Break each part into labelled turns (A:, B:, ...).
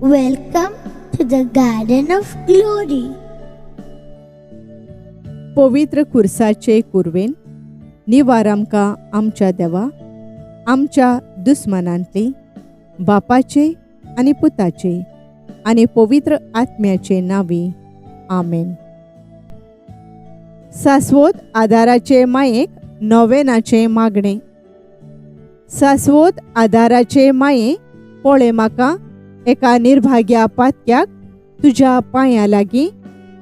A: Welcome to the Garden of Glory.
B: पवित्र खुर्साचे कुरवेन निवार आमकां आमच्या देवा आमच्या दुस्मानांतली बापाचे आनी पुताचे आनी पवित्र आत्म्याचे नांवी आमेन. सास्वत आदाराचे मायेक नोवेनाचें मागणें. सास्वत आदाराचे माये पळय म्हाका एका निर्भाग्या पातक्याक तुज्या पांयां लागीं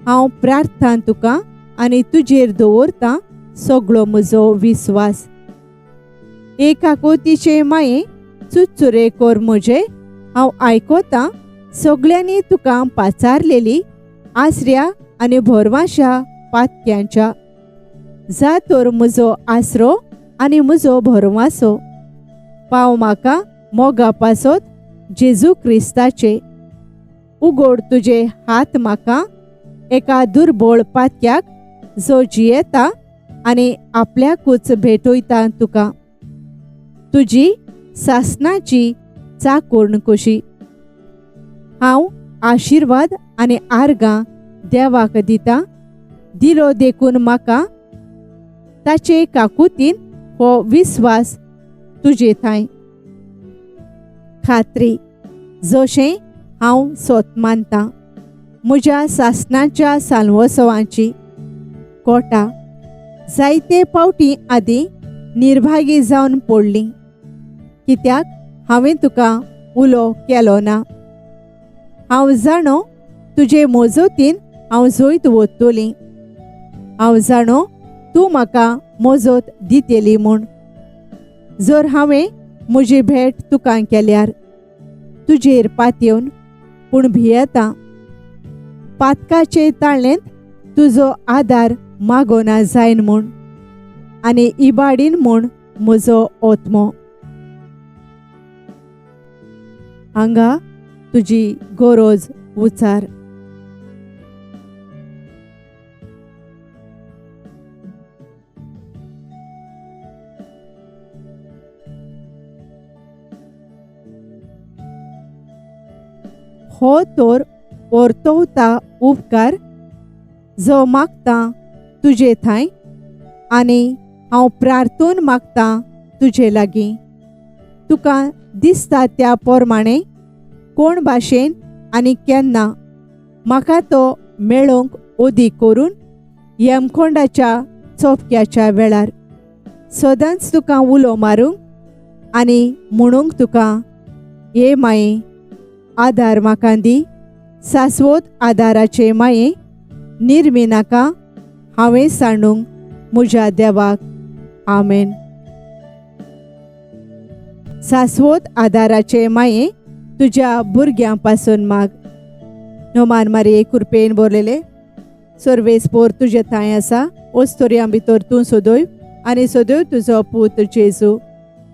B: हांव प्रार्थना तुका आनी तुजेर दवरतां सगळो म्हजो विस्वास. एक आकोतीचे माये चुचुरे कर म्हजे हांव आयकतां सगळ्यांनी तुका पाचारलेली आसऱ्या आनी भरवांशा पातक्यांच्या. जा तर म्हजो आसरो आनी म्हजो भरवांसो पाव म्हाका मोगा पासत जेजू क्रिस्ताचे. उगोड तुजे हात म्हाका एका दुर्बळ पातक्याक जो जियेता आनी आपल्याकूच भेटयता तुका तुजी सासनाची चाकोर्ण कशी. हांव आशिर्वाद आनी आर्गां देवाक दिता दिलो देखून म्हाका ताचे काकुतीन हो विस्वास तुजे थांय खात्री जशें हांव सोत मानतां म्हज्या सासणाच्या साल्वोत्सवाची कोटा जायते पावटी आदीं निर्भागी जावन पडली कित्याक हांवें तुका उलो केलो ना. हांव जाणो तुजे मोजोतीन हांव जैत वतली. हांव जाणो तूं म्हाका मोजोत दितली म्हूण. जर हांवें म्हजी भेट तुका केल्यार तुजेर पातयेवन पूण भियेता पातकाचे ताळेंत तुजो आदार मागोना जायन म्हूण आनी इबाडीन म्हूण म्हजो ओत्मो. हांगा तुजी गरज उचार. हो तर परतवता उपकार जो मागता तुजे थांय आनी हांव प्रार्थून मागता तुजे लागीं. तुका दिसता त्या प्रमाणे कोण भाशेन आनी केन्ना म्हाका तो मेळोवंक ओदी करून यमकोंडाच्या चोपक्याच्या वेळार सदांच तुका उलो मारूंक आनी म्हणूंक तुका हे माये आदार म्हाका दी सास्वत आदाराचे माये निर्मी नाका हांवें सांडूंक म्हज्या देवाक. आमेन. सास्वत आदाराचे माये तुज्या भुरग्यां पासून माग. नोमान मारये कुरपेन भरलेले सर्वेस पोर तुजे थांय आसा ओस्तोरयां भितर तूं सोदय आनी सोदय तुजो पूत जेजू.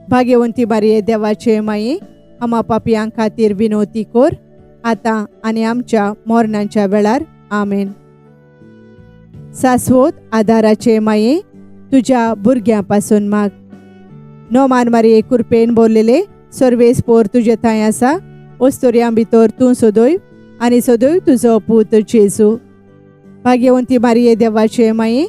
B: भाग्यवंती मारये देवाचे माये आमा पापयां खातीर विनोती कर आतां आनी आमच्या मरणाच्या वेळार. आमेन. सास्वत आदाराचे माये तुज्या भुरग्यां पासून माग. नोमान मारये कुरपेन भरलेले सर्वेस पोर तुजे थांय आसा ओस्तोरयां भितर तूं सोदय आनी सोदय तुजो पूत जेजू. भाग्यवंती मारये देवाचे माये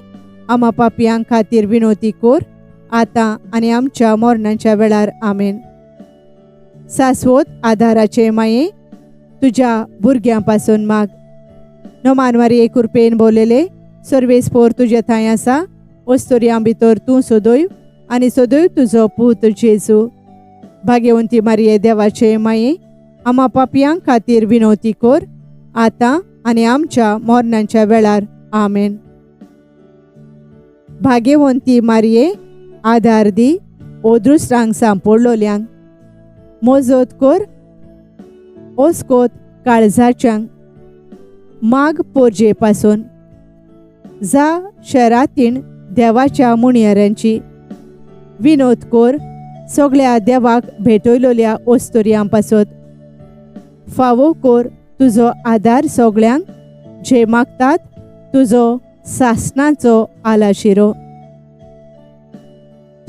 B: आमा पापयां खातीर विनोती कर आतां आनी आमच्या मरणाच्या वेळार. आमेन. सास्वत आदाराचे माये तुज्या भुरग्यां पासून माग. नोमान मारये कुरपेन भरलेले सर्वेस पोर तुजे थांय आसा ओस्तोरयां भितर तूं सोदय आनी सोदय तुजो पूत जेजू. भाग्यवंती मारये देवाचे माये आमा पापयां खातीर विनोती कर आतां आनी आमच्या मरणाच्या वेळार. आमेन. भाग्यवंती मारये आदार दी ओदृश्टांक सांपडलोल्यांक मोजोत कर ओस्कोत काळजाच्यांक माग पोरजे पासून जा शरातीण देवाच्या मुणयाऱ्यांची विनोद कर सगळ्या देवाक भेटयलोल्या ओस्तोरयां पासत फावो कर तुजो आदार सगळ्यांक जे मागतात तुजो सासणाचो आलाशिरो.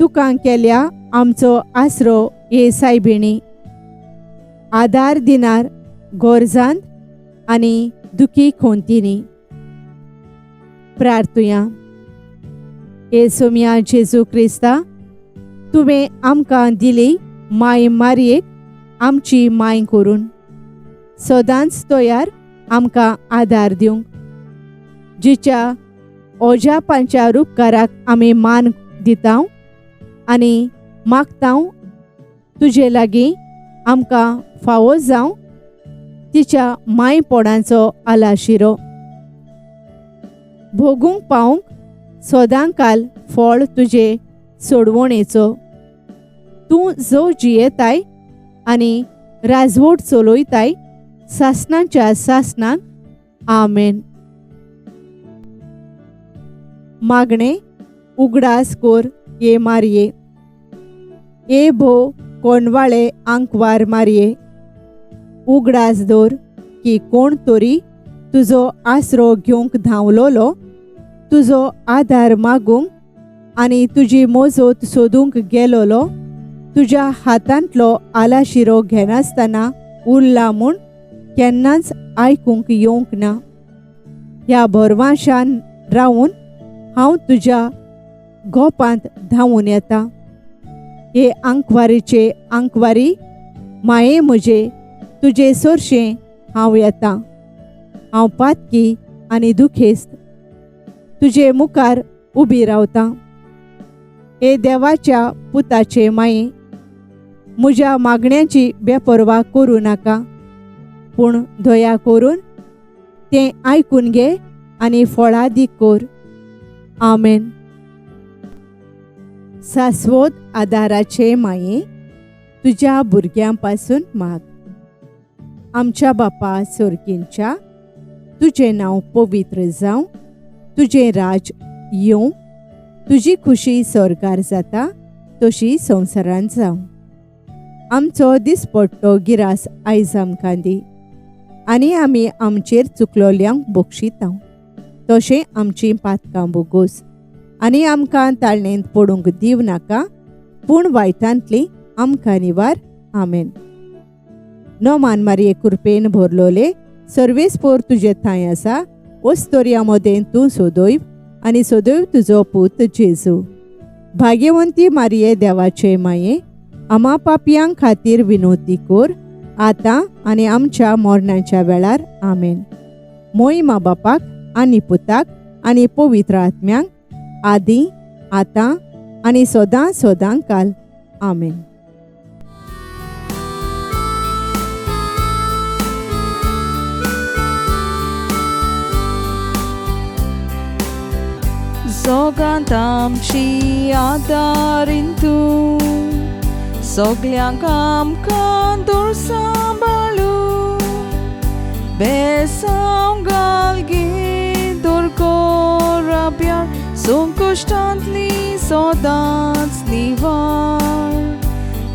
B: तुका केल्या आमचो आसरो हे सायबिणी आदार दिनार गोरजांत आनी दुखी खोंतींनी. प्रार्थुया. हे सोम्या जेजू क्रिस्ता, तुवें आमकां दिली माय मारयेक आमची माय करून सदांच तयार आमकां आदार दिवंक, जिच्या ओजापांच्या रुपकाराक आमी मान दितांव आनी मागतांव तुजे लागीं आमकां फावो जावं तिच्या मायपोणाचो आलाशिरो भोगूंक पावंक सदांकाल फळ तुजे सोडवणेचो. तूं जो जियेताय आनी राजवट चलयताय सासणाच्या सासणाक. आमेन. मागणें उगडास कोर ये मारये, ये भो कोणवाळे आंकवार मारये, उगडास दवर की कोण तरी तुजो आसरो घेवंक धांवलोलो, तुजो आदार मागूंक आनी तुजी मोजोत सोदूंक गेलोलो तुज्या हातांतलो आलाशिरो घेनासतना उरला म्हूण केन्नाच आयकूंक येवंक ना. ह्या भरवाशान रावून हांव तुज्या गोपांत धांवून येता. हे आंकवारीचे आंकवारी माये म्हजे, तुजे सोरशें हांव येता. हांव पातकी आनी दुखेस्त तुजे मुखार उबी रावता. हे देवाच्या पुताचे माये, म्हज्या मागण्यांची बेपर्वा करूं नाका, पूण दया करून तें आयकून घे आनी फळादीक कर. आमेन. सास्वत आदाराचे माये, तुज्या भुरग्यां पासून माग. आमच्या बापा सोर्गींच्या, तुजें नांव पवित्र जावं, तुजें राज येवं, तुजी खुशी स्वर्गार जाता तशी संवसारांत जावं. आमचो दिसपट्टो गिरास आयज आमकां दी आनी आमी आमचेर चुकलोल्यांक बक्षितांव, तशें आमचीं पातकां बोगोस आनी आमकां ताळणेंत पडूंक दिव नाका, पूण वायटांतली आमकां निवार. आमेन. नोमान मारये कृपेन भरलोले, सर्वेस्पोर तुजे थंय आसा, ओस्तोरया मदें तूं सोदोय आनी सोदोय तुजो पूत जेजू. भाग्यवंती मारये देवाचे माये, आमा पापयां खातीर विनोती कोर आतां आनी आमच्या मरणाच्या वेळार. आमेन. मोहिमा बापाक आनी पुताक आनी पवित्र आत्म्यांक, आदी आतां आनी सदां सदां काल. आमेन.
C: जोगांत आमची आदारीन तूं, सगल्यांक आमकां दूर सांबाळू, बेसांव घालगी दुर्गोराब्यार, संकश्टांतली सदांच निवार.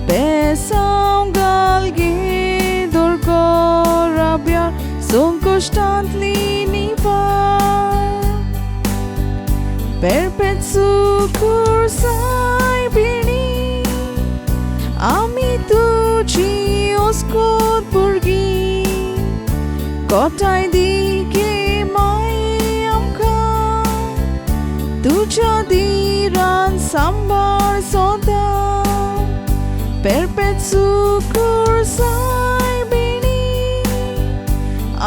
C: बेसांव घालगी दुर्गोराब्यार, संकश्टांतली निवार. Perpetu cursai bini, आमी तुजी ओस्कोत भुरगीं, कोटाय दी गे माये आमकां, तुज्या दिरान सांबाळ सदां. Perpetu cursai bini,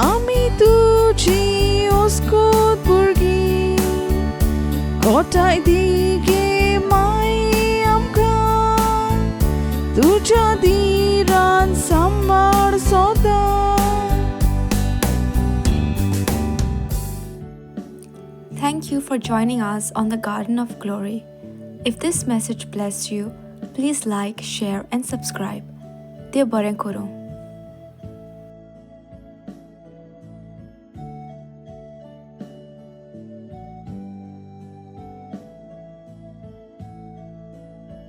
C: आमी तुजी ओस्कोत भुरगीं, कोटाय दी गे माये आमकां, तुज्या दिरान सांबाळ सदां.
D: Thank you for joining us on the Garden of Glory. If this message blessed you, please like, share and subscribe. Dev बरें करूं.